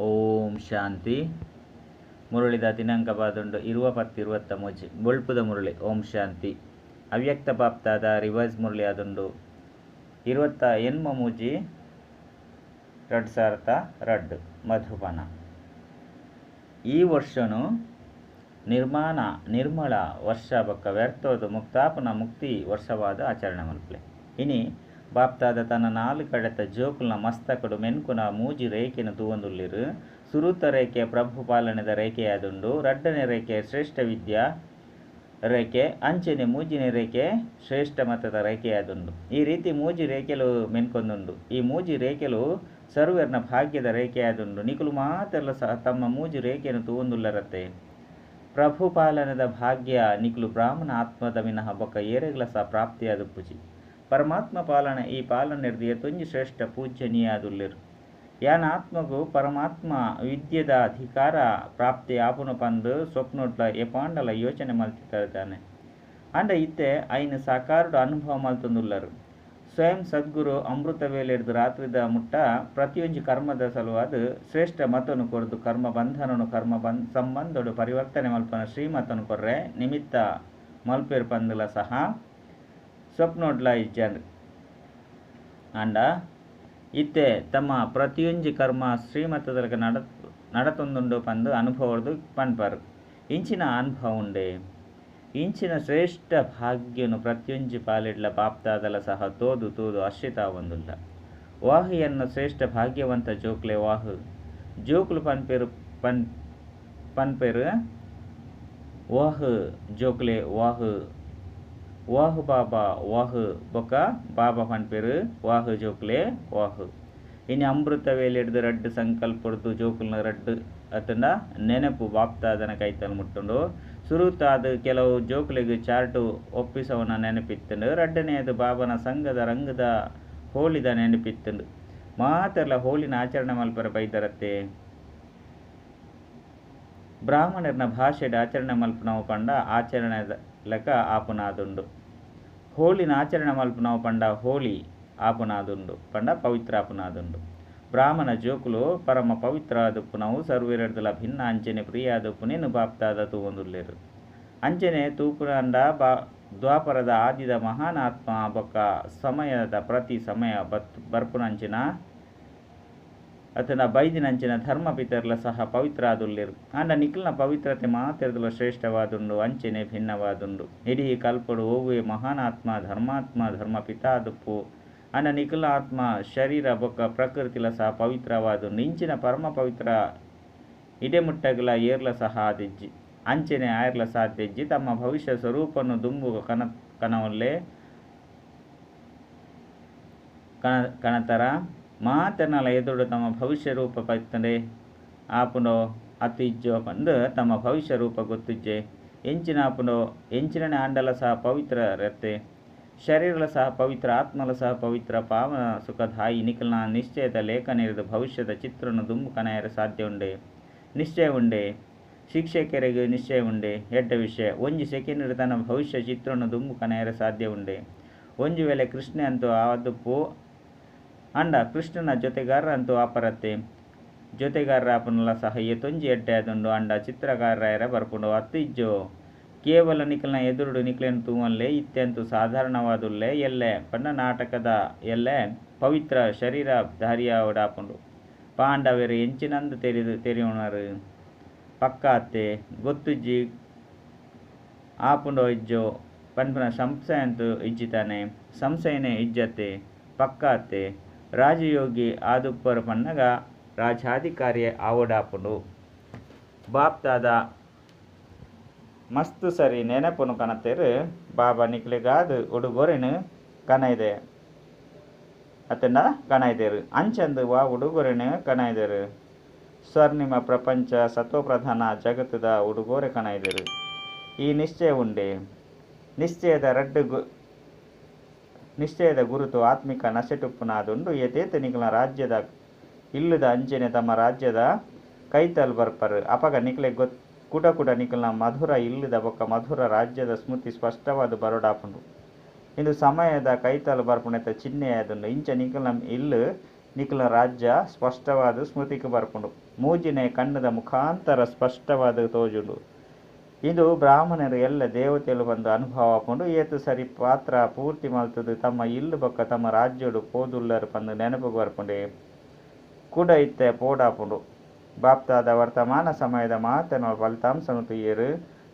ಓಂ ಶಾಂತಿ. ಮುರಳಿದ ದಿನಾಂಕ ಬಾದುಂಡು 20-10-23 ಬೊಳ್ಪುದ ಮುರಳಿ. ಓಂ ಶಾಂತಿ. ಅವ್ಯಕ್ತ ಬಾಪ್ತಾದ ರಿವೈಸ್ ಮುರಳಿ ಆದುಂಡು 28-3-2002 ಮಧುಬನ. ಈ ವರ್ಷನು ನಿರ್ಮಾಣ ನಿರ್ಮಲ ವರ್ಷ ಬೊಕ್ಕ ವ್ಯರ್ಥೋದು ಮುಕ್ತಾಪನ ಮುಕ್ತಿ ವರ್ಷವಾದ ಆಚರಣೆ ಮಲ್ಪಲೆ. ಇನಿ ಬಾಪ್ತಾದ ತನ್ನ ನಾಲ್ ಕಡೆತ ಜೋಕುಲ್ನ ಮಸ್ತಕಡು ಮೆನ್ಕುನ ಮೂಜಿ ರೇಖೆನು ತೂವೊಂದುಲ್ಲೆರ್. ಸುರುತ ರೇಖೆ ಪ್ರಭು ಪಾಲನೆದ ರೇಖೆಯಾದುಂಡು, ರಡ್ಡನೇ ರೇಖೆ ಶ್ರೇಷ್ಠ ವಿದ್ಯಾ ರೇಖೆ, ಅಂಚನೆ ಮೂಜಿನೇ ರೇಖೆ ಶ್ರೇಷ್ಠ ಮತದ ರೇಖೆಯಾದುಂಡು. ಈ ರೀತಿ ಮೂಜಿ ರೇಖೆಲು ಮೆನ್ಕೊಂದುಂಡು. ಈ ಮೂಜಿ ರೇಖೆಲು ಸರ್ವೆರ್ನ ಭಾಗ್ಯದ ರೇಖೆಯಾದುಂಡು. ನಿಕುಲು ಮಾತೆರ್ಲ ಸಹ ತಮ್ಮ ಮೂಜಿ ರೇಖೆಯನ್ನು ತೂವೊಂದುಲ್ಲರತ್ತೆ. ಪ್ರಭು ಪಾಲನೆದ ಭಾಗ್ಯ ನಿಕುಲು ಬ್ರಾಹ್ಮಣ ಆತ್ಮದ ಮಿನಃ ಬೊಕ್ಕ ಏರೆಗ್ಲ ಸಹ ಪ್ರಾಪ್ತಿಯಾದುಪ್ಪುಜಿ. ಪರಮಾತ್ಮ ಪಾಲನೆ ಈ ಪಾಲನೆರ್ದು ಏತೊಂಜಿ ಶ್ರೇಷ್ಠ ಪೂಜ್ಯನೀಯಾದುಲ್ಲೆರ್. ಯಾನ ಆತ್ಮಗು ಪರಮಾತ್ಮ ವಿದ್ಯೆದ ಅಧಿಕಾರ ಪ್ರಾಪ್ತಿ ಆಪುನು ಪಂದ್ ಸ್ವಪ್ನೋಟ್ಲ ಏಪಾಂಡಲ ಯೋಚನೆ ಮಲ್ತಿದ್ದಾನೆ. ಆಂಡ ಇತ್ತೆ ಐನ್ ಸಾಕಾರಡು ಅನುಭವ ಮಲ್ತೊಂದುಲ್ಲರು. ಸ್ವಯಂ ಸದ್ಗುರು ಅಮೃತ ವೇಳೆಡ್ದು ರಾತ್ರಿದ ಮುಟ್ಟ ಪ್ರತಿಯೊಂಜಿ ಕರ್ಮದ ಸಲುವಾದ ಶ್ರೇಷ್ಠ ಮತನು ಕೊರ್ದು ಕರ್ಮ ಬಂಧನನು ಕರ್ಮ ಸಂಬಂಧಡು ಪರಿವರ್ತನೆ ಮಲ್ಪನ ಶ್ರೀಮತನು ಕೊರ್ರೆ ನಿಮಿತ್ತ ಮಲ್ಪೇರ್ ಪಂದುಲ ಸಹ ಸ್ವಪ್ನೋಡ್ಲ ಇಜ್ಜಂಡ್. ಆಂಡ ಇತ್ತೆ ತಮ್ಮ ಪ್ರತಿಯೊಂಜಿ ಕರ್ಮ ಶ್ರೀಮತದೊಳಗೆ ನಡತೊಂದುಂಡು ಪಂದು ಅನುಭವರ್ದು ಪನ್ಪರು. ಇಂಚಿನ ಅನುಭವ ಉಂಡೆ. ಇಂಚಿನ ಶ್ರೇಷ್ಠ ಭಾಗ್ಯನು ಪ್ರತಿಯೊಂಜಿ ಪಾಲಿಡ್ಲ ಬಾಪ್ತಾದಲ ಸಹ ತೋದು ತೋದು ಹರ್ಷಿತಾವೊಂದುಲ್ಲ. ವಾಹಿಯನ್ನು ಶ್ರೇಷ್ಠ ಭಾಗ್ಯವಂತ ಜೋಕ್ಲೆ ವಾಹು ಜೋಕ್ಲು ಪನ್ಪೇರು ಪನ್ಪೇರು ವಾಹು ಜೋಕ್ಲೆ ವಾಹು ವಾಹು ಬಾಬಾ ವಾಹು ಬೊಕ ಬಾಬಾ ಪನ್ಪೇರು ವಾಹು ಜೋಕ್ಲೆ ವಾಹು. ಇನಿ ಅಮೃತ ವೇಳೆಡ್ದು ರಡ್ಡು ಸಂಕಲ್ಪಡ್ದು ಜೋಕುಲ್ನ ರಡ್ಡು ಅತಂಡ ನೆನಪು ಬಾಪ್ತಾದನ ಕೈತಲ್ ಮುಟ್ಟುಂಡು. ಸುರುತಾದ ಕೆಲವು ಜೋಕ್ಲೆಗ್ ಚಾರ್ಟು ಒಪ್ಪಿಸವನ ನೆನಪಿತ್ತಂಡು. ರಡ್ಡನೆಯದು ಬಾಬನ ಸಂಘದ ರಂಗದ ಹೋಳಿದ ನೆನಪಿತ್ತಂಡು. ಮಾತೆರ್ಲ ಹೋಳಿನ ಆಚರಣೆ ಮಲ್ಪರ ಬೈದರತ್ತೆ. ಬ್ರಾಹ್ಮಣರ್ನ ಭಾಷೆಡ್ ಆಚರಣೆ ಮಲ್ಪನವು ಪಂಡ ಆಚರಣೆ ಲೆಕ್ಕ ಆಪುನಾದುಂಡು. ಹೋಳಿನ ಆಚರಣೆ ಮಲ್ಪನವು ಪಂಡ ಹೋಳಿ ಆಪುನಾದುಂಡು ಪಂಡ ಪವಿತ್ರ ಆಪುನಾದುಂಡು. ಬ್ರಾಹ್ಮಣ ಜೋಕುಲು ಪರಮ ಪವಿತ್ರ ಆದುಪ್ಪುನವು ಸರ್ವೆರಡ್ದಲ ಭಿನ್ನ ಅಂಚನೆ ಪ್ರಿಯಾದುಪ್ಪುನೇನು ಬಾಪ್ತಾದ ತೂವೊಂದುಲ್ಲೆರ್. ಅಂಚನೆ ತೂಪುನಂಡ ಬಾ ದ್ವಾಪರದ ಆದಿದ ಮಹಾನ್ ಆತ್ಮ ಬೊಕ್ಕ ಸಮಯದ ಪ್ರತಿ ಸಮಯ ಬರ್ಪುನಂಚಿನ ಅತನ ಬೈದಿನಂಚಿನ ಧರ್ಮ ಪಿತರ್ಲ ಸಹ ಪವಿತ್ರ ಆದುಲ್ಲೆರ್. ಆಂಡ ನಿಖಿಲ್ನ ಪವಿತ್ರತೆ ಮಾತೆರ್ದಲ ಶ್ರೇಷ್ಠವಾದುಂಡು ಅಂಚನೆ ಭಿನ್ನವಾದುಂಡು. ಇಡೀ ಕಲ್ಪಡು ಓವ್ವೆ ಮಹಾನ್ ಆತ್ಮ ಧರ್ಮಾತ್ಮ ಧರ್ಮ ಪಿತಾದುಪ್ಪು ಆಂಡ ನಿಖಿಲ್ನ ಆತ್ಮ ಶರೀರ ಬೊಕ್ಕ ಪ್ರಕೃತಿಲ ಸಹ ಪವಿತ್ರವಾದುಂಡು. ಇಂಚಿನ ಪರಮ ಪವಿತ್ರ ಇಡೆಮುಟ್ಟಗಲ ಏರ್ಲ ಸಹ ಆದಿಜ್ಜಿ ಅಂಚನೆ ಆಯರ್ಲ ಸಾಧ್ಯಜ್ಜಿ. ತಮ್ಮ ಭವಿಷ್ಯ ಸ್ವರೂಪನ್ನು ದುಂಬು ಕನವಲ್ಲೇ ಕಣತರ ಮಾತನಾಲ ಎದುರು ತಮ್ಮ ಭವಿಷ್ಯ ರೂಪ ಪತ್ತಂಡೆ ಆಪುನೋ ಅತಿ ಇಜ್ಜೋ ಪಂದು ತಮ್ಮ ಭವಿಷ್ಯ ರೂಪ ಗೊತ್ತಿಜ್ಜೆ. ಎಂಚಿನ ಆಪುನೋ ಎಂಚಿನನೆ ಆಂಡಲ ಸಹ ಪವಿತ್ರ ರತ್ತೆ. ಶರೀರಲ ಸಹ ಪವಿತ್ರ ಆತ್ಮಲ ಸಹ ಪವಿತ್ರ ಪಾವನ ಸುಖದಾಯಿ ನಿಖಲ್ನ ನಿಶ್ಚಯದ ಲೇಖನಿರಿದು ಭವಿಷ್ಯದ ಚಿತ್ರನು ದುಂಬು ಕನಾಯರ ಸಾಧ್ಯ ಉಂಡೆ. ನಿಶ್ಚಯ ಉಂಡೆ. ಶಿಕ್ಷಕರಿಗೆ ನಿಶ್ಚಯ ಉಂಡೆ. ಎಡ್ಡ ವಿಷಯ ಒಂಜಿ ಸೆಕೆಂಡ್ ತನ್ನ ಭವಿಷ್ಯ ಚಿತ್ರನು ದುಂಬು ಕನಾಯರ ಸಾಧ್ಯ ಉಂಡೆ. ಒಂಜಿ ವೇಳೆ ಕೃಷ್ಣೆ ಅಂತೂ ಆದುಪ್ಪು ಅಂಡ ಕೃಷ್ಣನ ಜೊತೆಗಾರರ ಅಂತೂ ಆಪರತ್ತೆ. ಜೊತೆಗಾರರ ಆಪನಲ ಸಹ ಏತೊಂಜಿ ಎಡ್ಡೆ ಆದುಂಡು. ಅಂಡ ಚಿತ್ರಕಾರರ ಬರ್ಪುಂಡು ಅತ್ತು ಇಜ್ಜೋ. ಕೇವಲ ನಿಖಲ್ನ ಎದುರುಡು ನಿಕ್ಲೆನ್ ತೂವನ್ಲೆ ಇತ್ಯಂತು ಸಾಧಾರಣವಾದುಲ್ಲೆ ಎಲ್ಲೆ ಪಂಡ ನಾಟಕದ ಎಲ್ಲೆ ಪವಿತ್ರ ಶರೀರ ಧಾರಿಯಾವಡಾಪುಂಡು. ಪಾಂಡವೆರು ಎಂಚಿನಂದು ತೆರಿಯುಣರು ಪಕ್ಕಾತ್ತೆ ಗೊತ್ತುಜ್ಜಿ ಆಪುಂಡೋ ಇಜ್ಜೋ ಪನ್ಪುನ ಸಂಶಯ ಅಂತೂ ಇಜ್ಜಿತಾನೆ. ಸಂಶಯನೇ ಇಜ್ಜತ್ತೆ ಪಕ್ಕಾತ್ತೆ. ರಾಜಯೋಗಿ ಆದುಪ್ಪರು ಪನ್ನಗ ರಾಜಾಧಿಕಾರಿಯ ಆವಡಾಪುಂಡು. ಬಾಪ್ತಾದ ಮಸ್ತು ಸರಿ ನೆನಪುನು ಕನತೇರು ಬಾಬಾ ನಿಕ್ಲೆಗಾದ ಉಡುಗೊರೆನು ಕನೈದೆ ಅತನ ಕಣೈದೇರು. ಅಂಚಂದು ವಾ ಉಡುಗೊರೆನು ಕಣೈದೇರು. ಸ್ವರ್ಣಿಮ ಪ್ರಪಂಚ ಸತ್ವಪ್ರಧಾನ ಜಗತ್ತದ ಉಡುಗೊರೆ ಕಣೈದೇರು. ಈ ನಿಶ್ಚಯ ಉಂಡೆ. ನಿಶ್ಚಯದ ಗುರುತು ಆತ್ಮಿಕ ನಶೆಟುಪ್ಪುನಾದುಂಡು. ಏತೇತ ನಿಖಲ ರಾಜ್ಯದ ಇಲ್ಲದ ಅಂಚನೆ ತಮ್ಮ ರಾಜ್ಯದ ಕೈತಲ್ ಬರ್ಪರು. ಅಪಗ ನಿಕ್ಲೆ ಕುಟ ಕುಟ ನಿಖಲ್ನ ಮಧುರ ಇಲ್ಲದ ಬೊಕ್ಕ ಮಧುರ ರಾಜ್ಯದ ಸ್ಮೃತಿ ಸ್ಪಷ್ಟವಾದ ಬರೋಡಾಪುಂಡು. ಇಂದು ಸಮಯದ ಕೈತಲ್ ಬರ್ಪುನೆತ ಚಿಹ್ನೆಯಾದುಂಡು. ಇಂಚ ನಿಖಲ್ನ ಇಲ್ಲು ನಿಕಲ್ನ ರಾಜ್ಯ ಸ್ಪಷ್ಟವಾದ್ ಸ್ಮೃತಿಕ್ ಬರ್ಪುಂಡು. ಮೂಜಿನೇ ಕಣ್ಣುದ ಮುಖಾಂತರ ಸ್ಪಷ್ಟವಾದ್ ತೋಜುಂಡು. ಇಂದು ಬ್ರಾಹ್ಮಣರು ಎಲ್ಲೆ ದೇವತೆಲು ಪಂದ್ ಅನುಭವ ಆಪುಂಡು. ಏತ್ ಸರಿ ಪಾತ್ರ ಪೂರ್ತಿ ಮಲ್ತುದು ತಮ್ಮ ಇಲ್ಲ್ ಬೊಕ್ಕ ತಮ್ಮ ರಾಜ್ಯಡ್ ಪೋದುಲ್ಲರ್ ಪಂದ್ ನೆನಪುಗ್ ಬರ್ಪುಂಡೇ. ಕುಡ ಇತ್ತೆ ಪೋಡಾಪುಂಡು. ಬಾಪ್ದಾದ ವರ್ತಮಾನ ಸಮಯದ ಮಾತೆರ್ನಲ ಫಲಿತಾಂಶನ್ ತೂಯೆರ್.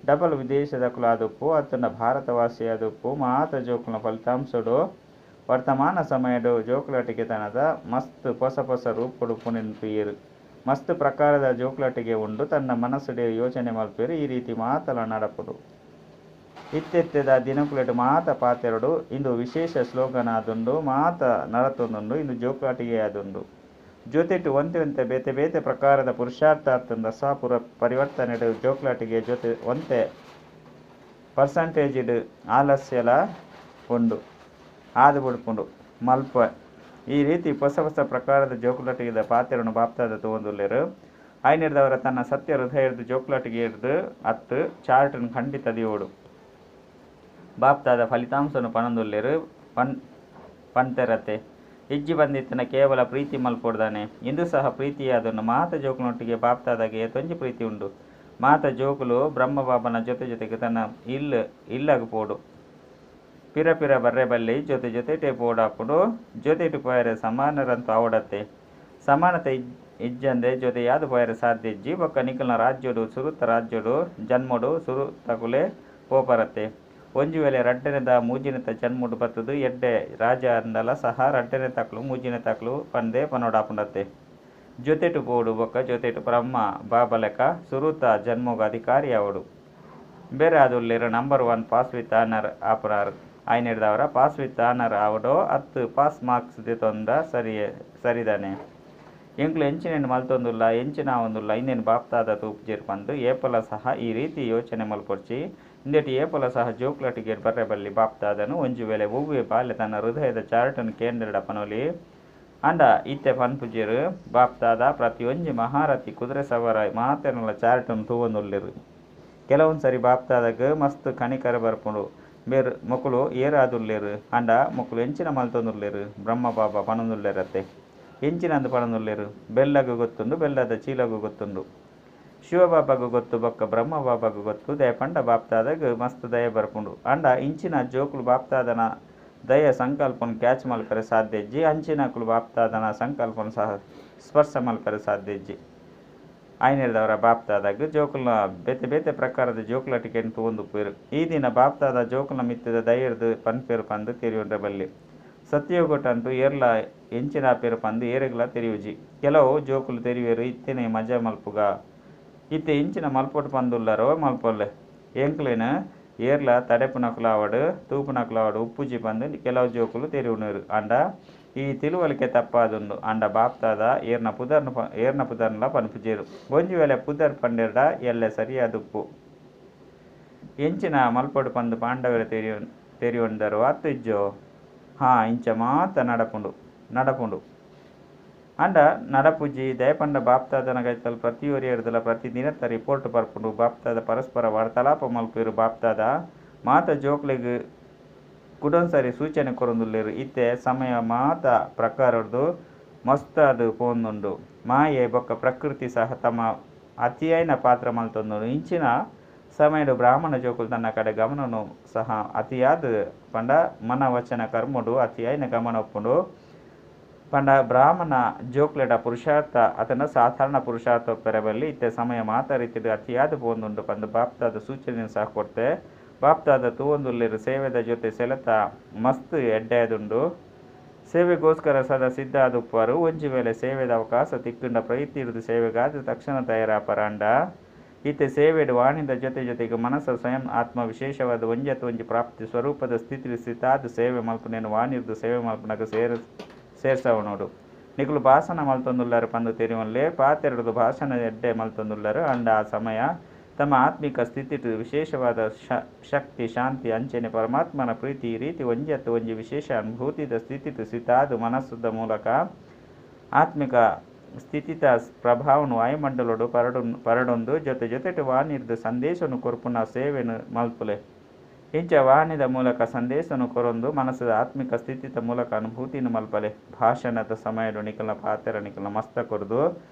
ಡಬಲ್ ವಿದೇಶದಕುಲು ಆದುಪ್ಪು ಅತ್ತುಂಡ ಭಾರತವಾಸಿ ಆದುಪ್ಪು ಮಾತ ಜೋಕುಲ್ನ ಫಲಿತಾಂಶಡ್ ವರ್ತಮಾನ ಸಮಯಡ್ ಜೋಕುಲಾಟಿಗೆತನದ ಮಸ್ತ್ ಪೊಸ ಪೊಸ ರೂಪಡ್ ಉಪ್ಪುನೆನ್ ತೂಯೆರ್. ಮಸ್ತ್ ಪ್ರಕಾರದ ಜೋಕುಲಾಟಿಗೆ ಉಂಡು. ತನ್ನ ಮನಸ್ಸುಡೆ ಯೋಚನೆ ಮಲ್ಪೆರ್ ಈ ರೀತಿ ಮಾತಲ ನಡಪುಂಡು. ಇತ್ತೆತ್ತೆದ ದಿನಕುಲೆಡ್ ಮಾತ ಪಾತೆರೊಡು ಇಂದು ವಿಶೇಷ ಸ್ಲೋಗನ್ ಆದುಂಡು. ಮಾತ ನಡತೊಂದುಂಡು. ಇಂದು ಜೋಕುಲಾಟಿಗೆ ಆದುಂಡು. ಜೊತೆಟ್ ಒಂತೆ ಒಂತೆ ಬೇತೆ ಬೇತೆ ಪ್ರಕಾರದ ಪುರುಷಾರ್ಥ ಅತ್ತುಂಡ ಸ್ವಪುರ ಪರಿವರ್ತನೆಡ್ ಜೋಕುಲಾಟಿಗೆ ಜೊತೆ ಒಂತೆ ಪರ್ಸಂಟೇಜ್ ಡ್ ಆಲಸ್ಯಲ ಉಂಡು. ಆದ್ ಬುಡ್ಪುಂಡು. ಮಲ್ಪ ಈ ರೀತಿ ಪೊಸ ಪೊಸ ಪ್ರಕಾರದ ಜೋಕುಲಾಟಿಗೆದ ಪಾತೆರೊನು ಬಾಪ್ದಾದ ತೂವೊಂದುಲ್ಲೆರ್. ಐನೆರ್ದವರ ತನ್ನ ಸತ್ಯ ಹೃದಯರ್ದ್ ಜೋಕುಲಾಟಿಗೆರ್ದ್ ಅತ್ತ್ ಚಾರ್ಟ್ ನ್ ಖಂಡಿತ ದೀವೊಡು. ಬಾಪ್ದಾದ ಫಲಿತಾಂಶನ್ ಪನೊಂದುಲ್ಲೆರ್ ಪನ್ ಪಂತೆರತೆ. ಇಜ್ಜಿ ಪಂದಿತ್ತುಂಡ ಕೇವಲ ಪ್ರೀತಿ ಮಲ್ಪೊಡು ದಾನೆ. ಇಂದು ಸಹ ಪ್ರೀತಿಯೇ ಆದುಂಡು. ಮಾತ ಜೋಕುಲ್ನೊಟ್ಟಿಗೆ ಬಾಪ್ದಾದಗ್ ಏತೊಂಜಿ ಪ್ರೀತಿ ಉಂಡು. ಮಾತ ಜೋಕುಲು ಬ್ರಹ್ಮಬಾಬನ ಜೊತೆ ಜೊತೆಗ್ ತನ್ನ ಇಲ್ಲ್ ಇಲ್ಲಗ್ ಪೋಡು. ಪಿರ ಪಿರ ಬರ್ರೆ ಬಲ್ಲಿ ಜೊತೆ ಜೊತೆಟೇ ಪೋಡಾಪುಂಡು. ಜೊತೆಟ್ ಪೋಯೆರೆ ಸಮಾನರಂತೂ ಆವೊಡತ್ತೆ. ಸಮಾನತೆ ಇಜ್ಜಂದೆ ಜೊತೆಯಾದ್ ಪೋಯೆರೆ ಸಾಧ್ಯ ಇಜ್ಜಿ. ಬೊಕ್ಕ ನಿಕಲ್ನ ರಾಜ್ಯಡ್ ಸುರುತ ರಾಜ್ಯಡ್ ಜನ್ಮಡ್ ಸುರುತಕುಲೇ ಪೋಪರತ್ತೆ. ಒಂಜಿ ವೇಳೆ ರಡ್ಡನೆದ, ಮೂಜಿನೆತ ಜನ್ಮಡ್ ಬತ್ತುದು ಎಡ್ಡೆ ರಾಜ ಆಂಡಲ ಸಹ ರಡ್ಡನೆತಕುಲು, ಮೂಜಿನೆತಕುಲು ಪಂದೇ ಪನೊಡಾಪುಂಡತ್ತೆ. ಜೊತೆಟ್ ಪೋಡು ಬೊಕ್ಕ ಜೊತೆಟ್ ಬ್ರಹ್ಮ ಬಾಬಾಲೆಕ ಸುರುತ ಜನ್ಮೊಗು ಅಧಿಕಾರಿ ಆವೊಡು. ಇಂಬೆರ್ ಆದುಲ್ಲೆರ್ number one pass with honour ಆಪುನಾರ್. ಐನೆರ್ದಾವರ pass with honour ಆವೊಡೋ ಅತ್ತ್ ಪಾಸ್ ಮಾರ್ಕ್ಸ್ ದೆತೊಂಡ ಸರಿಯೇ ಸರಿದಾನೆ. ಎಂಕುಲು ಎಂಚಿನೆನ್ ಮಲ್ತೊಂದುಲ್ಲ, ಎಂಚಿನ ಆವೊಂದುಲ್ಲ ಇಂದೆನ್ ಬಾಪ್ದಾದ ತೂಪುಜೆರ್ ಪಂದ್ ಏಪಲ ಸಹ ಈ ರೀತಿ ಯೋಚನೆ ಮಲ್ಪೊರ್ಚಿ. ಇಂದೆಟ್ ಏಪಲ ಸಹ ಜೋಕುಲಾಟಿಗೆಡ್ ಬರ್ರೆ ಬಲ್ಲಿ. ಬಾಪ್ದಾದನು ಒಂಜಿ ವೇಳೆ ಒವ್ವೆ ಬಾಲೆ ತನ್ನ ಹೃದಯದ ಚಾರ್ಟ್ ನ್ ಕೇಂಡೆರ್ಡ ಪನೊಲಿ. ಆಂಡ ಇತ್ತೆ ಪನ್ಪುಜೆರ್. ಬಾಪ್ದಾದ ಪ್ರತಿಯೊಂಜಿ ಮಹಾರಥಿ ಕುದುರೆ ಸವಾರ ಮಾತೆರ್ನಲ ಚಾರ್ಟ್ ನ್ ತೂವೊಂದುಲ್ಲೆರ್. ಕೆಲವೊಂದು ಸರಿ ಬಾಪ್ದಾದಗ್ ಮಸ್ತ್ ಕನಿಕರ ಬರ್ಪುಂಡು. ಬೇರ್ ಮೊಕುಲು ಏರಾದುಲ್ಲೆರ್ ಆಂಡ ಮೊಕುಲು ಎಂಚಿನ ಮಲ್ತೊಂದುಲ್ಲೆರ್ ಬ್ರಹ್ಮ ಬಾಬಾ ಪನೊಂದುಲ್ಲೆರತ್ತೆ. ಎಂಚಿನಂದ್ ಪನೊಂದುಲ್ಲೆರ್. ಬೆಲ್ಲಗ್ ಗೊತ್ತುಂಡು ಬೆಲ್ಲದ ಚೀಲಗ್ ಗೊತ್ತುಂಡು. ಶಿವಬಾಬಾಗ್ ಗೊತ್ತು ಬೊಕ್ಕ ಬ್ರಹ್ಮ ಬಾಬಾಗ್ ಗೊತ್ತು. ದಾಯೆ ಪಂಡ ಬಾಪ್ದಾದಗ್ ಮಸ್ತ್ ದಯ ಬರ್ಪುಂಡು. ಆಂಡ ಇಂಚಿನ ಜೋಕುಲು ಬಾಪ್ದಾದನ ದಯ ಸಂಕಲ್ಪನ್ ಕ್ಯಾಚ್ ಮಲ್ಪೆರೆ ಸಾಧ್ಯ ಇಜ್ಜಿ. ಅಂಚಿನಕುಲು ಬಾಪ್ದಾದನ ಸಂಕಲ್ಪನ್ ಸಹ ಸ್ಪರ್ಶ ಮಲ್ಪೆರೆ ಸಾಧ್ಯ ಇಜ್ಜಿ. ಐನೆರ್ದವರ ಬಾಪ್ದಾದಗ್ ಜೋಕುಲ್ನ ಬೇತೆ ಬೇತೆ ಪ್ರಕಾರದ ಜೋಕುಲಾಟಿಕೆನ್ ತೂವೊಂದುಪ್ಪುವೆರ್. ಈ ದಿನ ಬಾಪ್ದಾದ ಜೋಕುಲ್ನ ಮಿತ್ತದ ದಯರ್ದ್ ಪನ್ಪೆರ್ ಪಂದ್ ತೆರಿಯೊನ್ರೆ ಬಲ್ಲಿ. ಸತ್ಯಯುಗಟಂತೂ ಏರ್ಲಾ ಎಂಚಿನ ಆಪೆರ್ ಪಂದ್ ಏರೆಗ್ಲಾ ತೆರಿಯುಜಿ. ಕೆಲವು ಜೋಕುಲು ತೆರಿಯುವೆರ್ ಇತ್ತೆನೆ ಮಜಾ ಮಲ್ಪುಗ. ಇತ್ತೆ ಎಂಚಿನ ಮಲ್ಪೊಡು ಪಂದುಲ್ಲರೋ ಮಲ್ಪೊಲ್ಲೆ. ಎಂಕ್ಲೆನ್ ಏರ್ಲಾ ತಡೆಪುನಕುಲು ಆವಡ್, ತೂಪುನಕುಲು ಆವಡ್ ಉಪ್ಪುಜಿ ಪಂದ್ ಕೆಲವು ಜೋಕುಲು ತೆರಿಯುನುವೆರ್. ಆಂಡ ಈ ತಿಳುವಳಿಕೆ ತಪ್ಪಾದುಂಡು. ಆಂಡ ಬಾಪ್ದಾದ ಏರ್ನ ಪುದರ್ನ್ ಏರ್ನ ಪುದರ್ನ್ಲ ಪನ್ಪುಜೆರ್. ಒಂಜಿ ವೇಳೆ ಪುದರ್ ಪಂಡೆರ್ಡ ಎಲ್ಲೆ ಸರಿಯಾದುಪ್ಪು. ಎಂಚಿನ ಮಲ್ಪೊಡು ಪಂದ್ ಪಾಂಡವೆರ್ ತೆರಿಯೊಂದರೋ ಅತ್ತ್ ಇಜ್ಜೋ. ಹಾಂ ಇಂಚ ಮಾತ ನಡಪುಂಡು ನಡಪುಂಡು. ಆಂಡ ನಡಪುಜಿ ದಾಯೆ ಪಂಡ ಬಾಪ್ದಾದನ ಕೈತಲ್ ಪ್ರತಿಯೊರಿಯರ್ದಲ ಪ್ರತಿ ದಿನತ ರಿಪೋರ್ಟ್ ಬರ್ಪುಂಡು. ಬಾಪ್ದಾದ ಪರಸ್ಪರ ವಾರ್ತಾಲಾಪ ಮಲ್ಪುವೆರ್. ಬಾಪ್ದಾದ ಮಾತ ಜೋಕ್ಲೆಗ್ ಕುಡೊನ್ಸರಿ ಸೂಚನೆ ಕೊರೊಂದುಲ್ಲೆರ್. ಇತ್ತೆ ಸಮಯ ಮಾತ ಪ್ರಕಾರರ್ದ್ ಮಸ್ತಾದ್ ಪೋವೊಂದುಂಡು. ಮಾಯೆ ಬೊಕ್ಕ ಪ್ರಕೃತಿ ಸಹ ತಮ್ಮ ಅತಿಯಾಯಿನ ಪಾತ್ರ ಮಲ್ತೊಂದುಂಡು. ಇಂಚಿನ ಸಮಯಡ್ ಬ್ರಾಹ್ಮಣ ಜೋಕುಲು ತನ್ನ ಕಡೆ ಗಮನನು ಸಹ ಅತಿಯಾದ್ ಪಂಡ ಮನ ವಚನ ಕರ್ಮಡು ಅತಿಯಾಯಿನ ಗಮನ ಉಪ್ಪುಂಡು. ಪಂಡ ಬ್ರಾಹ್ಮಣ ಜೋಕ್ಲೆಡ ಪುರುಷಾರ್ಥ ಅತಂಡ ಸಾಧಾರಣ ಪುರುಷಾರ್ಥ ಉಪ್ಪೆರೆ ಬಲ್ಲಿ. ಇತ್ತೆ ಸಮಯ ಮಾತ ರೀತಿಡ್ ಅತಿಯಾದ್ ಪೋವೊಂದುಂಡು ಪಂದ್ ಬಾಪ್ದಾದ ಸೂಚನೆ ಸಹ ಕೊರ್ತೆ. ಬಾಪ್ದಾದ ತೂವೊಂದುಲ್ಲೆರ್ ಸೇವೆದ ಜೊತೆ ಸೆಳೆತ ಮಸ್ತ್ ಎಡ್ಡೆಯಾದುಂಡು. ಸೇವೆಗೋಸ್ಕರ ಸದಾ ಸಿದ್ಧ ಆದುಪ್ಪುವರು. ಒಂಜಿ ವೇಳೆ ಸೇವೆದ ಅವಕಾಶ ತಿಕ್ಕುಂಡ ಪ್ರಯತ್ನಿರ್ದ್ ಸೇವೆಗಾದ್ ತಕ್ಷಣ ತಯಾರಾಪರಾಂಡ ಇತ್ತೆ ಸೇವೆಡ್ ವಾಣಿದ ಜೊತೆ ಜೊತೆಗೆ ಮನಸ್ಸ ಸ್ವಯಂ ಆತ್ಮ ವಿಶೇಷವಾದ ಒಂಜತ್ ಒಂಜಿ ಪ್ರಾಪ್ತಿ ಸ್ವರೂಪದ ಸ್ಥಿತಿ ಸ್ಥಿತಾದ್ ಸೇವೆ ಮಲ್ಪುನೇನು ವಾಣಿರ್ದ್ ಸೇವೆ ಮಲ್ಪುನಗ ಸೇರ್ಸವನೋಡು. ನಿಕುಲು ಭಾಷಣ ಮಲ್ತೊಂದುಲ್ಲರ್ ಪಂದ್ ತೆರಿಯೊನ್ಲೆ. ಪಾತೆರೊಡ್ದು ಭಾಷಣ ಎಡ್ಡೆ ಮಲ್ತೊಂದುಲ್ಲರ್. ಆಂಡ ಆ ಸಮಯ ತಮ್ಮ ಆತ್ಮಿಕ ಸ್ಥಿತಿಟ್ ವಿಶೇಷವಾದ ಶಕ್ತಿ ಶಾಂತಿ ಅಂಚನೆ ಪರಮಾತ್ಮನ ಪ್ರೀತಿ ಈ ರೀತಿ ಒಂಜತ್ ಒಂಜಿ ವಿಶೇಷ ಅನುಭೂತಿದ ಸ್ಥಿತಿಟ್ ಸ್ಥಿತಾದ್ ಮನಸ್ಸುದ ಮೂಲಕ ಆತ್ಮಿಕ ಸ್ಥಿತಿತ ಪ್ರಭಾವನು ವಾಯುಮಂಡಲೊಡು ಪರಡೊಂದು ಜೊತೆ ಜೊತೆಟ್ ವಾಣಿರ್ದ್ ಸಂದೇಶನು ಕೊರ್ಪುನ ಸೇವೆನ್ ಮಲ್ಪುಲೆ. ಇಂಚ ವಾಣಿದ ಮೂಲಕ ಸಂದೇಶನು ಕೊರೊಂದು ಮನಸ್ಸುದ ಆತ್ಮಿಕ ಸ್ಥಿತಿತ ಮೂಲಕ ಅನುಭೂತಿನ ಮಲ್ಪಲೆ. ಭಾಷಣದ ಸಮಯಡು ನಿಕಲ್ನ ಪಾತೆರ ನಿಕಲ್ನ ಮಸ್ತಕೊರ್ದು,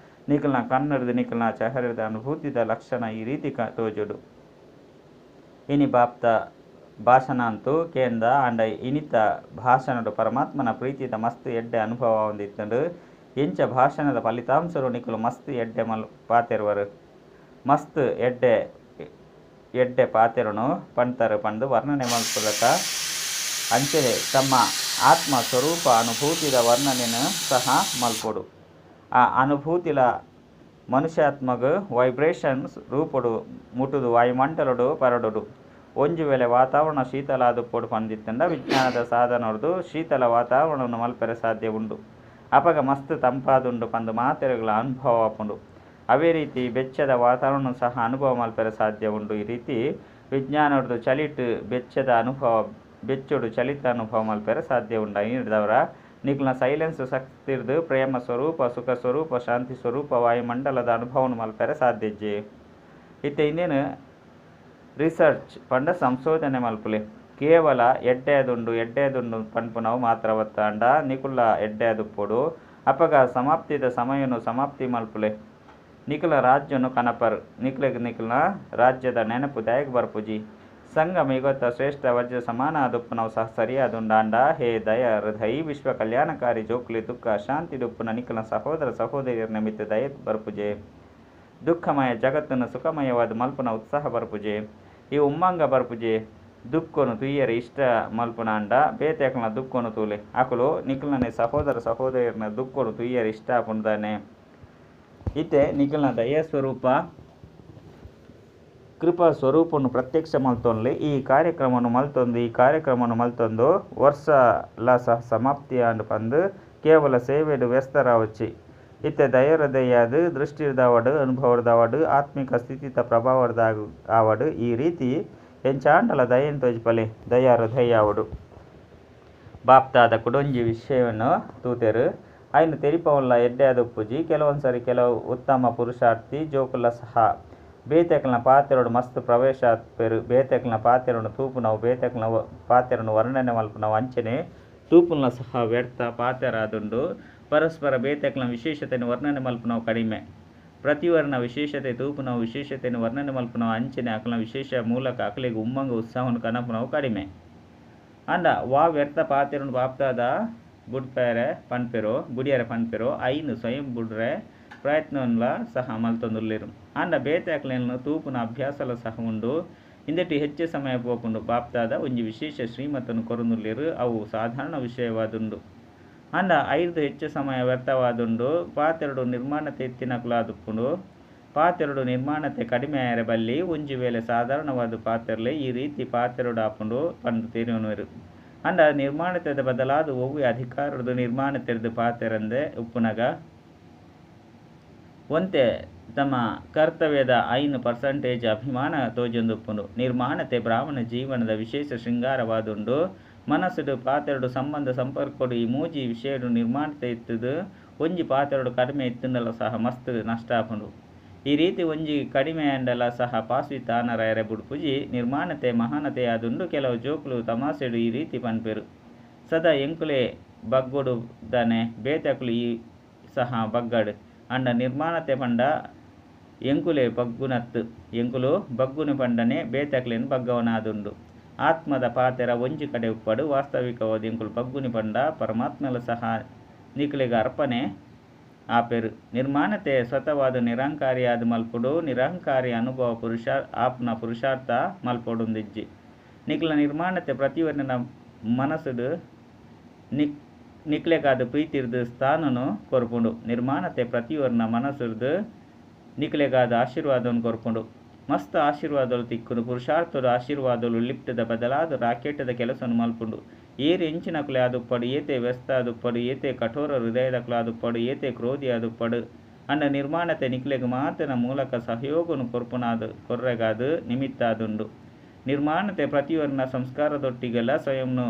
ನಿಕಲ್ನ ಕಣ್ಣುರ್ದು, ನಿಕಲ್ನ ಚಹರೆದ ಅನುಭೂತಿದ ಲಕ್ಷಣ ಈ ರೀತಿ ತೋಜುಡು. ಇನಿ ಬಾಪ್ತ ಭಾಷಣ ಅಂತೂ ಕೇಂದ ಆಂಡ ಇನಿತ ಭಾಷಣಡು ಪರಮಾತ್ಮನ ಪ್ರೀತಿದ ಮಸ್ತ್ ಎಡ್ಡೆ ಅನುಭವ ಆವೊಂದಿತ್ತುಂಡು. ಇಂಚ ಭಾಷಣದ ಫಲಿತಾಂಶಡು ನಿಕುಲು ಮಸ್ತ್ ಎಡ್ಡೆ ಮಲ್ ಪಾತೆರುವರು. ಮಸ್ತ್ ಎಡ್ಡೆ ಎಡ್ಡೆ ಪಾತೆರನು ಪಣ್ತರು ಪಂದ್ ವರ್ಣನೆ ಮಲ್ಪುಲಕ ಅಂಚನೆ ತಮ್ಮ ಆತ್ಮ ಸ್ವರೂಪ ಅನುಭೂತಿದ ವರ್ಣನೆನ್ ಸಹ ಮಲ್ಪೊಡು. ಆ ಅನುಭೂತಿಲ ಮನುಷ್ಯಾತ್ಮಗ್ ವೈಬ್ರೇಶನ್ ರೂಪೊಡು ಮುಟುದು ವಾಯುಮಂಡಲೊಡು ಪರಡೊಡು. ಒಂಜಿ ವೇಳೆ ವಾತಾವರಣ ಶೀತಲ ಆದುಪ್ಪೊಡು ಪಂದಿತ್ತುಂಡ ವಿಜ್ಞಾನದ ಸಾಧನೊರ್ದು ಶೀತಲ ವಾತಾವರಣನ್ ಮಲ್ಪೆರೆ ಸಾಧ್ಯ ಉಂಡು. ಅಪಗ ಮಸ್ತ್ ತಂಪಾದುಂಡು ಪಂದ್ ಮಾತೆರೆಗ್ಲ ಅನುಭವ ಆಪುಂಡು. ಅವೇ ರೀತಿ ಬೆಚ್ಚದ ವಾತಾವರಣ ಸಹ ಅನುಭವ ಮಲ್ಪೆರೆ ಸಾಧ್ಯ ಉಂಡು. ಈ ರೀತಿ ವಿಜ್ಞಾನೊರ್ದು ಚಳಿಟ್ ಬೆಚ್ಚದ ಅನುಭವ ಬೆಚ್ಚೊಡು ಚಳಿತ ಅನುಭವ ಮಲ್ಪೆರೆ ಸಾಧ್ಯ ಉಂಡು. ಐರ್ದಾವರ ನಿಕಲ್ನ ಸೈಲೆನ್ಸ್ ಶಕ್ತಿರ್ದ್ ಪ್ರೇಮ ಸ್ವರೂಪ ಸುಖ ಸ್ವರೂಪ ಶಾಂತಿ ಸ್ವರೂಪ ವಾಯುಮಂಡಲದ ಅನುಭವನ್ ಮಲ್ಪೆರೆ ಸಾಧ್ಯ. ಇತ್ತೆ ಇಂದೇನು ರಿಸರ್ಚ್ ಪಂಡ ಸಂಶೋಧನೆ ಮಲ್ಪುಲೆ. ಕೇವಲ ಎಡ್ಡೆದುಂಡು ಎಡ್ಡೆದುಂಡು ಪನ್ಪುನವು ಮಾತ್ರವತ್ತಾಂಡ ನಿಕುಲ್ಲ ಎಡ್ಡೆದುಪ್ಪೊಡು. ಅಪಗ ಸಮಾಪ್ತಿದ ಸಮಯನು ಸಮಾಪ್ತಿ ಮಲ್ಪುಲೆ. ನಿಕಲ ರಾಜ್ಯನು ಕನಪರ್. ನಿಕ್ಲೆಗ್ ನಿಕಲ್ನ ರಾಜ್ಯದ ನೆನಪು ದಾಯೆಗ್ ಬರ್ಪುಜಿ. ಸಂಗಮ ಯುಗತ ಶ್ರೇಷ್ಠ ವಜ್ರ ಸಮಾನ ಆದುಪ್ಪುನವು ಸಹ ಸರಿಯಾದುಂಡಾಂಡ ಹೇ ದಯ ಹೃದಯಿ ವಿಶ್ವ ಕಲ್ಯಾಣಕಾರಿ ಜೋಕುಲೆ ದುಃಖ ಅಶಾಂತಿಡುಪ್ಪುನ ನಿಕಲ್ನ ಸಹೋದರ ಸಹೋದರಿಯರ ಮಿತ್ತ್ ದಯೆ ಬರ್ಪುಜೆ. ದುಃಖಮಯ ಜಗತ್ತನ್ನು ಸುಖಮಯವಾದ ಮಲ್ಪುನ ಉತ್ಸಾಹ ಬರ್ಪುಜೆ. ಈ ಉಮ್ಮಂಗ ಬರ್ಪುಜೆ. ದುಃಖನು ತುಯ್ಯರೆ ಇಷ್ಟ ಮಲ್ಪುನಾಂಡ ಬೇತೆ ಅಕಲ್ನ ದುಃಖನು ತೂಲೆ. ಅಕುಲು ನಿಕಲ್ನ ಸಹೋದರ ಸಹೋದರಿಯರನ್ನ ದುಃಖನು ತುಯ್ಯರೆ ಇಷ್ಟ ಆಪುಂಡುದಾನೆ. ಇತ್ತೆ ನಿಕಲ್ನ ದಯಾ ಸ್ವರೂಪ ಕೃಪಾ ಸ್ವರೂಪನು ಪ್ರತ್ಯಕ್ಷ ಮಲ್ತೊನ್ಲೆ. ಈ ಕಾರ್ಯಕ್ರಮನು ಮಲ್ತೊಂದು ಈ ಕಾರ್ಯಕ್ರಮನು ಮಲ್ತೊಂದು ವರ್ಷಲ ಸಹ ಸಮಾಪ್ತಿ ಆಂಡ್ ಪಂದ್ ಕೇವಲ ಸೇವೆಡ್ ವ್ಯಸ್ತರಾವೊಚ್ಚಿ. ಇತ್ತೆ ದಯಹೃದಯಾದ್ ದೃಷ್ಟಿರ್ದಾವಡ್ ಅನುಭವರ್ದಾವಡ್ ಆತ್ಮಿಕ ಸ್ಥಿತಿತ ಪ್ರಭಾವರ್ದ ಆವಡ್ ಈ ರೀತಿ ಎಂಚಾಂಡಲ ದಯೆನ್ ತೋಜಿಪಲೆ. ದಯಾ ಹೃದಯ ಆವೊಡು. ಬಾಪ್ದಾದ ಕುಡೊಂಜಿ ವಿಷಯವನ್ನು ತೂತೆರ್. ಐನ್ ತೆರಿಪವುನ್ಲ ಎಡ್ಡೆ ಆದುಪ್ಪುಜಿ. ಕೆಲವೊಂದು ಸರಿ ಕೆಲವು ಉತ್ತಮ ಪುರುಷಾರ್ಥಿ ಜೋಕುಲ ಸಹ ಬೇತೆಕ್ಲ್ನ ಪಾತೆರೊಡು ಮಸ್ತ್ ಪ್ರವೇಶ ಆಪೆರ್. ಬೇತೆಕ್ಲ್ನ ಪಾತೆರೊನು ತೂಪುನವು ಬೇತೆಕ್ಲ್ನ ಪಾತೆರೊನು ವರ್ಣನೆ ಮಲ್ಪುನವು ಅಂಚನೆ ತೂಪುನ ಸಹ ವ್ಯರ್ಥ ಪಾತೆರ ಆದುಂಡು. ಪರಸ್ಪರ ಬೇತೆಕ್ಲ್ನ ವಿಶೇಷತೆನ್ ವರ್ಣನೆ ಮಲ್ಪುನವು ಕಡಿಮೆ. ಪ್ರತಿವರ್ಣ ವಿಶೇಷತೆ ತೂಪುನವು ವಿಶೇಷತೆನ್ ವರ್ಣನೆ ಮಲ್ಪುನವು ಅಂಚನೆ ಅಕಲ್ನ ವಿಶೇಷ ಮೂಲಕ ಅಕಲೆಗ್ ಉಮ್ಮಂಗ ಉತ್ಸಾಹವನ್ನು ಕನಪುನವು ಕಡಿಮೆ. ಆಂಡ ವಾ ವ್ಯರ್ಥ ಪಾತೆರೊನು ಬಾಪ್ದಾದ ಬುಡ್ಪೆರೆ ಪನ್ಪೆರೋ ಬುಡಿಯರೆ ಪನ್ಪೆರೋ ಐನ್ ಸ್ವಯಂ ಬುಡ್ರೆ ಪ್ರಯತ್ನನ್ಲ ಸಹ ಮಲ್ತೊಂದುಲ್ಲೆರ್. ಆಂಡ ಬೇತೆ ಅಕ್ಲೆನ್ ತೂಪುನ ಅಭ್ಯಾಸಲ ಸಹ ಉಂಡು. ಇಂದೆಟ್ ಹೆಚ್ಚ ಸಮಯ ಪೋಪುಂಡು. ಬಾಪ್ದಾದ ಒಂಜಿ ವಿಶೇಷ ಶ್ರೀಮತನ್ ಕೊರೊಂದುಲ್ಲೆರ್. ಅವು ಸಾಧಾರಣ ವಿಷಯವಾದುಂಡು. ಆಂಡ ಐರ್ದ್ ಹೆಚ್ಚ ಸಮಯ ವ್ಯರ್ಥವಾದುಂಡು. ಪಾತೆರೊಡು ನಿರ್ಮಾಣತೆ ಇತ್ತಿನಕುಲಾದುಪ್ಪುಂಡು. ಪಾತೆರೊಡು ನಿರ್ಮಾಣತೆ ಕಡಿಮೆ ಆಯೆರೆ ಬಲ್ಲಿ. ಒಂಜಿ ವೇಳೆ ಸಾಧಾರಣವಾದ ಪಾತೆರ್ಲೆ ಈ ರೀತಿ ಪಾತೆರೊಡಾಪುಂಡು ಪಂದ್ ತೆರಿಯೊನುವೆರ್. ಆಂಡ ನಿರ್ಮಾಣತೆದ ಬದಲಾದ ಒವ್ವೆ ಅಧಿಕಾರರ್ದ್ ನಿರ್ಮಾಣತೆರ್ದ್ ಪಾತೆರಂದೆ ಉಪ್ಪುನಗ ಒಂತೆ ತಮ್ಮ ಕರ್ತವ್ಯದ 5% ಅಭಿಮಾನ ತೋಜೊಂದುಪ್ಪುಂಡು. ನಿರ್ಮಾಣತೆ ಬ್ರಾಹ್ಮಣ ಜೀವನದ ವಿಶೇಷ ಶೃಂಗಾರವಾದುಂಡು. ಮನಸ್ಸುಡು ಪಾತೆರೊಡು ಸಂಬಂಧ ಸಂಪರ್ಕೊಡು ಈ ಮೂಜಿ ವಿಷಯಡು ನಿರ್ಮಾಣತೆ ಇತ್ತುದು ಒಂಜಿ ಪಾತೆರೊಡು ಕಡಿಮೆ ಇತ್ತುಂಡಲ ಸಹ ಮಸ್ತ್ ನಷ್ಟ ಆಪುಂಡು. ಈ ರೀತಿ ಒಂಜಿ ಕಡಿಮೆ ಆಂಡಲ ಸಹ ಪಾಸ್ವಿತಾನರಾಯರೆ ಬುಡ್ಪುಜಿ. ನಿರ್ಮಾಣತೆ ಮಹಾನತೆ ಆದುಂಡು. ಕೆಲವು ಜೋಕುಲು ತಮಾಸೆಡು ಈ ರೀತಿ ಪನ್ಪೆರ್. ಸದಾ ಎಂಕುಲೆ ಬಗ್ಗೊಡು ದಾನೆ ಬೇತೆ ಅಕುಲು ಈ ಸಹ ಬಗ್ಗಡ್. ಆಂಡ ನಿರ್ಮಾಣತೆ ಪಂಡ ಎಂಕುಲೆ ಬಗ್ಗುನತ್. ಎಂಕುಲು ಬಗ್ಗುನಿ ಪಂಡನೆ ಬೇತೆ ಅಕ್ಲೆನ್ ಬಗ್ಗವನಾದುಂಡು. ಆತ್ಮದ ಪಾತೆರ ಒಂಜಿ ಕಡೆ ಉಪ್ಪಡು. ವಾಸ್ತವಿಕವಾದ ಎಂಕುಲು ಬಗ್ಗುನಿ ಪಂಡ ಪರಮಾತ್ಮಲ ಸಹ ನಿಕಲೆಗ್ ಅರ್ಪಣೆ ಆಪೆರ್. ನಿರ್ಮಾಣತೆ ಸ್ವತಃವಾದ ನಿರಂಕಾರಿಯಾದ್ ಮಲ್ಪೊಡು. ನಿರಂಕಾರಿ ಅನುಭವ ಪುರುಷ ಆಪ್ನ ಪುರುಷಾರ್ಥ ಮಲ್ಪೊಡುಂದಿಜ್ಜಿ. ನಿಕಲ್ನ ನಿರ್ಮಾಣತೆ ಪ್ರತಿಯೊರಿನ ಮನಸ್ಸುಡು ನಿಕ್ಲೆಗಾದ ಪ್ರೀತಿರ್ದ್ ಸ್ಥಾನನು ಕೊರ್ಪುಂಡು. ನಿರ್ಮಾಣತೆ ಪ್ರತಿಯೊರಿನ ಮನಸ್ಸುರ್ದು ನಿಕ್ಲೆಗಾದ ಆಶೀರ್ವಾದವನ್ನು ಕೊರ್ಪುಂಡು. ಮಸ್ತ್ ಆಶೀರ್ವಾದಲು ತಿಕ್ಕುಂಡು. ಪುರುಷಾರ್ಥದ ಆಶೀರ್ವಾದಲು ಲಿಫ್ಟ್ದ ಬದಲಾದ ರಾಕೆಟ್ದ ಕೆಲಸವನ್ನು ಮಲ್ಪುಂಡು. ಏರ್ ಎಂಚಿನಕುಲೆ ಆದುಪ್ಪಡು, ಏತೆ ವ್ಯಸ್ತ ಆದುಪ್ಪಡು, ಏತೆ ಕಠೋರ ಹೃದಯದಕುಲು ಆದುಪ್ಪಡು, ಏತೆ ಕ್ರೋಧಿ ಆದುಪ್ಪಡು. ಅಂಡ ನಿರ್ಮಾಣತೆ ನಿಕ್ಲೆಗ್ ಮಾತನ ಮೂಲಕ ಸಹಯೋಗನು ಕೊರ್ಪುನಾದ್ ಕೊರ್ರೆಗಾದ್ ನಿಮಿತ್ತ ಆದುಂಡು. ನಿರ್ಮಾಣತೆ ಪ್ರತಿಯೊರಿನ ಸಂಸ್ಕಾರದೊಟ್ಟಿಗೆಲ ಸ್ವಯಂನು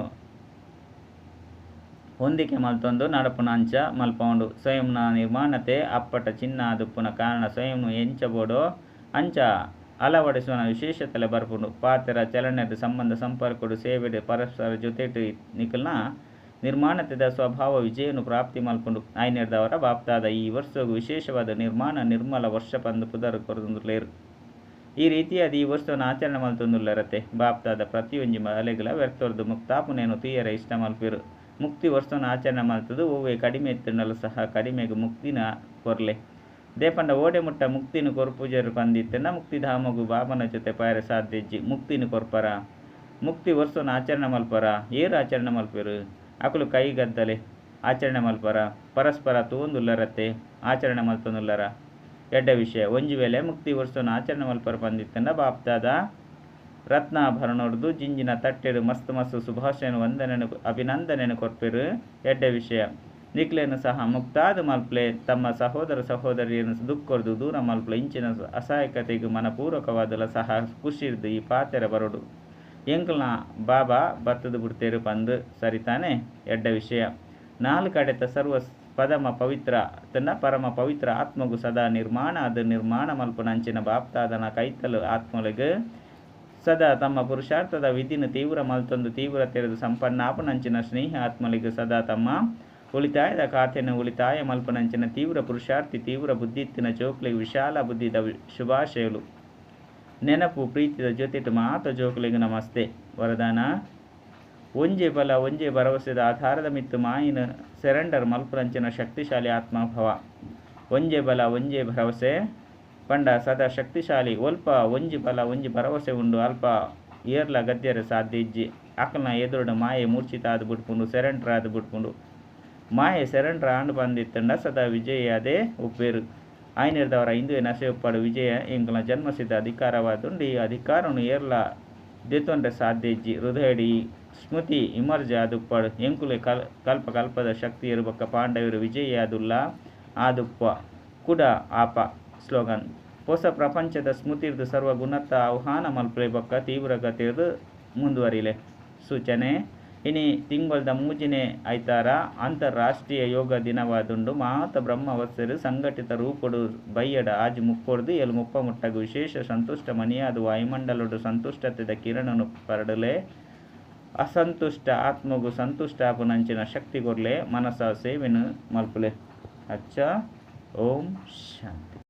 ಹೊಂದಿಕೆ ಮಲ್ತೊಂದು ನಡಪುನ ಅಂಚ ಮಲ್ಪೌಂಡು. ಸ್ವಯಂನ ನಿರ್ಮಾಣತೆ ಅಪ್ಪಟ ಚಿನ್ನ ಆದುಪ್ಪುನ ಕಾರಣ ಸ್ವಯಂ ಎಂಚ ಬೋಡೋ ಅಂಚ ಅಳವಡಿಸುವನ ವಿಶೇಷತಲೆ ಬರ್ಪುಂಡು. ಪಾತೆರ ಚಲನೆಡ್ ಸಂಬಂಧ ಸಂಪರ್ಕಡು ಸೇವೆಡ್ ಪರಸ್ಪರ ಜೊತೆಟ್ ನಿಕಲ್ನ ನಿರ್ಮಾಣತೆದ ಸ್ವಭಾವ ವಿಜಯನು ಪ್ರಾಪ್ತಿ ಮಲ್ಪುಂಡು. ಆಯ್ನೆರ್ದಾವರ ಬಾಪ್ತಾದ ಈ ವರ್ಷಗ್ ವಿಶೇಷವಾದ ನಿರ್ಮಾಣ ನಿರ್ಮಲ ವರ್ಷ ಪಂದ್ ಪುದರ್ ಕೊರೊಂದುಲ್ಲೆರ್. ಈ ರೀತಿಯಾದ ಈ ವರ್ಷವನ್ನು ಆಚರಣೆ ಮಲ್ತೊಂದುಲ್ಲೆರತೆ. ಬಾಪ್ತಾದ ಪ್ರತಿಯೊಂಜಿ ಬಾಲೆಗಳ ವ್ಯರ್ಥರ್ದು ಮುಕ್ತಾಪುನೇನು ತೂಯರೆ ಇಷ್ಟ ಮಲ್ಪೆರು. ಮುಕ್ತಿ ವರ್ಷನ ಆಚರಣೆ ಮಲ್ತದು ಒವ್ವೆ ಕಡಿಮೆ ಇತ್ತುಂಡಲ ಸಹ ಕಡಿಮೆಗ್ ಮುಕ್ತಿನ ಕೊರ್ಲೆ. ದೇಪಂಡ ಓಡೆ ಮುಟ್ಟ ಮುಕ್ತಿನ ಕೊರ್ಪುಜೆರ್ ಪಂದಿತ್ತಂಡ ಮುಕ್ತಿಧಾಮಗು ಬಾಬನ ಜೊತೆ ಪಾಯರೆ ಸಾಧ್ಯ ಇಜ್ಜಿ. ಮುಕ್ತಿನ ಕೊರ್ಪರ ಮುಕ್ತಿ ವರ್ಷನ ಆಚರಣೆ ಮಲ್ಪರ ಏರ್ ಆಚರಣೆ ಮಲ್ಪೆರು? ಅಕುಲು ಕೈಗದ್ದಲೆ ಆಚರಣೆ ಮಲ್ಪರ ಪರಸ್ಪರ ತೂವೊಂದುಲ್ಲರತ್ತೆ ಆಚರಣೆ ಮಲ್ತೊಂದುಲ್ಲರ? ಎಡ್ಡೆ ವಿಷಯ. ಒಂಜಿ ವೇಳೆ ಮುಕ್ತಿ ವರ್ಷನ ಆಚರಣೆ ಮಲ್ಪರ ಪಂದಿತ್ತಂಡ ಬಾಪ್ದಾದ ರತ್ನಾಭರಣೊಡ್ದು ಜಿಂಜಿನ ತಟ್ಟೆಡ್ ಮಸ್ತ್ ಮಸ್ತ್ ಶುಭಾಶಯನ ವಂದನೆನು ಅಭಿನಂದನೆನು ಕೊರ್ಪೆರು. ಎಡ್ಡೆ ವಿಷಯ. ನಿಕ್ಲೆನ್ ಸಹ ಮುಕ್ತಾದ ಮಲ್ಪ್ಲೆ, ತಮ್ಮ ಸಹೋದರ ಸಹೋದರಿಯರನ್ನು ದುಃಖರ್ದು ದೂರ ಮಲ್ಪ್ಲೆ. ಇಂಚಿನ ಅಸಹಾಯಕತೆಗೆ ಮನಪೂರ್ವಕವಾದಲ ಸಹ ಖುಷಿರ್ದು ಈ ಪಾತೆರ ಬರೋಡು, ಎಂಕ್ಲ್ನ ಬಾಬಾ ಬತ್ತದ ಬಿಡ್ತೇರು ಪಂದ್. ಸರಿತಾನೆ? ಎಡ್ಡೆ ವಿಷಯ. ನಾಲ್ ಕಡೆತ ಸರ್ವ ಪದಮ ಪವಿತ್ರ ತನ್ನ ಪರಮ ಪವಿತ್ರ ಆತ್ಮಗು ಸದಾ ನಿರ್ಮಾಣ ಅದು ನಿರ್ಮಾಣ ಮಲ್ಪುನಂಚಿನ ಬಾಪ್ತಾದನ ಕೈತಲು ಆತ್ಮಲೆಗ್ ಸದಾ ತಮ್ಮ ಪುರುಷಾರ್ಥದ ವಿಧಿನ ತೀವ್ರ ಮಲ್ತೊಂದು ತೀವ್ರತೆರೆದು ಸಂಪನ್ನಾಪುನಂಚಿನ ಸ್ನೇಹ ಆತ್ಮಲೆಗ್ ಸದಾ ತಮ್ಮ ಉಳಿತಾಯದ ಖಾತೆಯನ್ನು ಉಳಿತಾಯ ಮಲ್ಪುನಂಚಿನ ತೀವ್ರ ಪುರುಷಾರ್ಥಿ ತೀವ್ರ ಬುದ್ಧಿತ್ತಿನ ಜೋಕ್ಲೆಗ್ ವಿಶಾಲ ಬುದ್ಧಿದ ಶುಭಾಶಯಲು. ನೆನಪು ಪ್ರೀತಿದ ಜೊತೆಟ್ ಮಾತ ಜೋಕ್ಲೆಗ್ ನಮಸ್ತೆ. ವರದಾನ: ಒಂಜೆ ಬಲ ಒಂಜೆ ಭರವಸೆದ ಆಧಾರದ ಮಿತ್ತು ಮಾಯಿನ ಸೆರೆಂಡರ್ ಮಲ್ಪುನಂಚಿನ ಶಕ್ತಿಶಾಲಿ ಆತ್ಮಭವ. ಒಂಜೆ ಬಲ ಒಂಜೆ ಭರವಸೆ ಪಂಡ ಸದಾ ಶಕ್ತಿಶಾಲಿ. ಒಲ್ಪ ಒಂಜಿ ಬಲ ಒಂಜಿ ಭರವಸೆ ಉಂಡು ಅಲ್ಪ ಏರ್ಲ ಗದ್ಯರೆ ಸಾಧ್ಯ ಇಜ್ಜಿ. ಅಕಲ್ನ ಎದುರುಡು ಮಾಯೆ ಮೂರ್ಛಿತ ಆದ್ ಬಿಡ್ಪುಂಡು, ಸೆರೆಂಡರ್ ಆದ್ ಬಿಡ್ಪುಂಡು. ಮಾಯೆ ಸೆರೆಂಡರ್ ಆಂಡ್ ಪಂದಿತ್ತಂಡ ಸದಾ ವಿಜಯಾದೇ ಉಪ್ಪೇರು. ಆಯ್ನೆರ್ದವರ ಇಂದುವೆ ನಸೆ ಉಪ್ಪಾಡು ವಿಜಯ ಎಂಕಲ್ನ ಜನ್ಮಸಿದ್ಧ ಅಧಿಕಾರವಾದುಂಡು. ಈ ಅಧಿಕಾರನು ಏರ್ಲ ದೆತೊನ್ರೆ ಸಾಧ್ಯ ಇಜ್ಜಿ. ಹೃದಯಡಿ ಸ್ಮೃತಿ ಇಮರ್ಜ್ ಆದುಪ್ಪಾಡು, ಎಂಕುಲೆ ಕಲ್ಪ ಕಲ್ಪದ ಶಕ್ತಿಯರು ಬೊಕ್ಕ ಪಾಂಡವರು ವಿಜಯಾದುಲ್ಲ ಆದುಪ್ಪ ಕುಡ ಆಪ. ಸ್ಲೋಗನ್: ಪೊಸ ಪ್ರಪಂಚದ ಸ್ಮೃತಿರ್ದು ಸರ್ವ ಗುಣತ್ತ ಆಹ್ವಾನ ಮಲ್ಪಲೆ ಬೊಕ್ಕ ತೀವ್ರಗತಿರ್ದು ಮುಂದುವರಿಲೆ. ಸೂಚನೆ: ಇನಿ ತಿಂಗೊಳ್ದ ಮೂಜಿನೇ ಐತಾರ ಅಂತಾರಾಷ್ಟ್ರೀಯ ಯೋಗ ದಿನವಾದುಂಡು. ಮಾತ ಬ್ರಹ್ಮವತ್ಸರು ಸಂಘಟಿತ ರೂಪೊಡು ಬಯ್ಯಡ 6:30ರ್ದು 7:30 ಮುಟ್ಟಗ್ ವಿಶೇಷ ಸಂತುಷ್ಟ ಮನಿಯಾದ್ ವಾಯುಮಂಡಲಡ್ ಸಂತುಷ್ಟತೆದ ಕಿರಣನ್ ಪರಡಲೆ. ಅಸಂತುಷ್ಟ ಆತ್ಮಗು ಸಂತುಷ್ಟ ಆಪುನಂಚಿನ ಶಕ್ತಿ ಕೊರ್ಲೆ. ಮನಸ ಸೇವೆನ್ ಮಲ್ಪುಲೆ. ಅಚ್ಚ, ಓಂ ಶಾಂತಿ.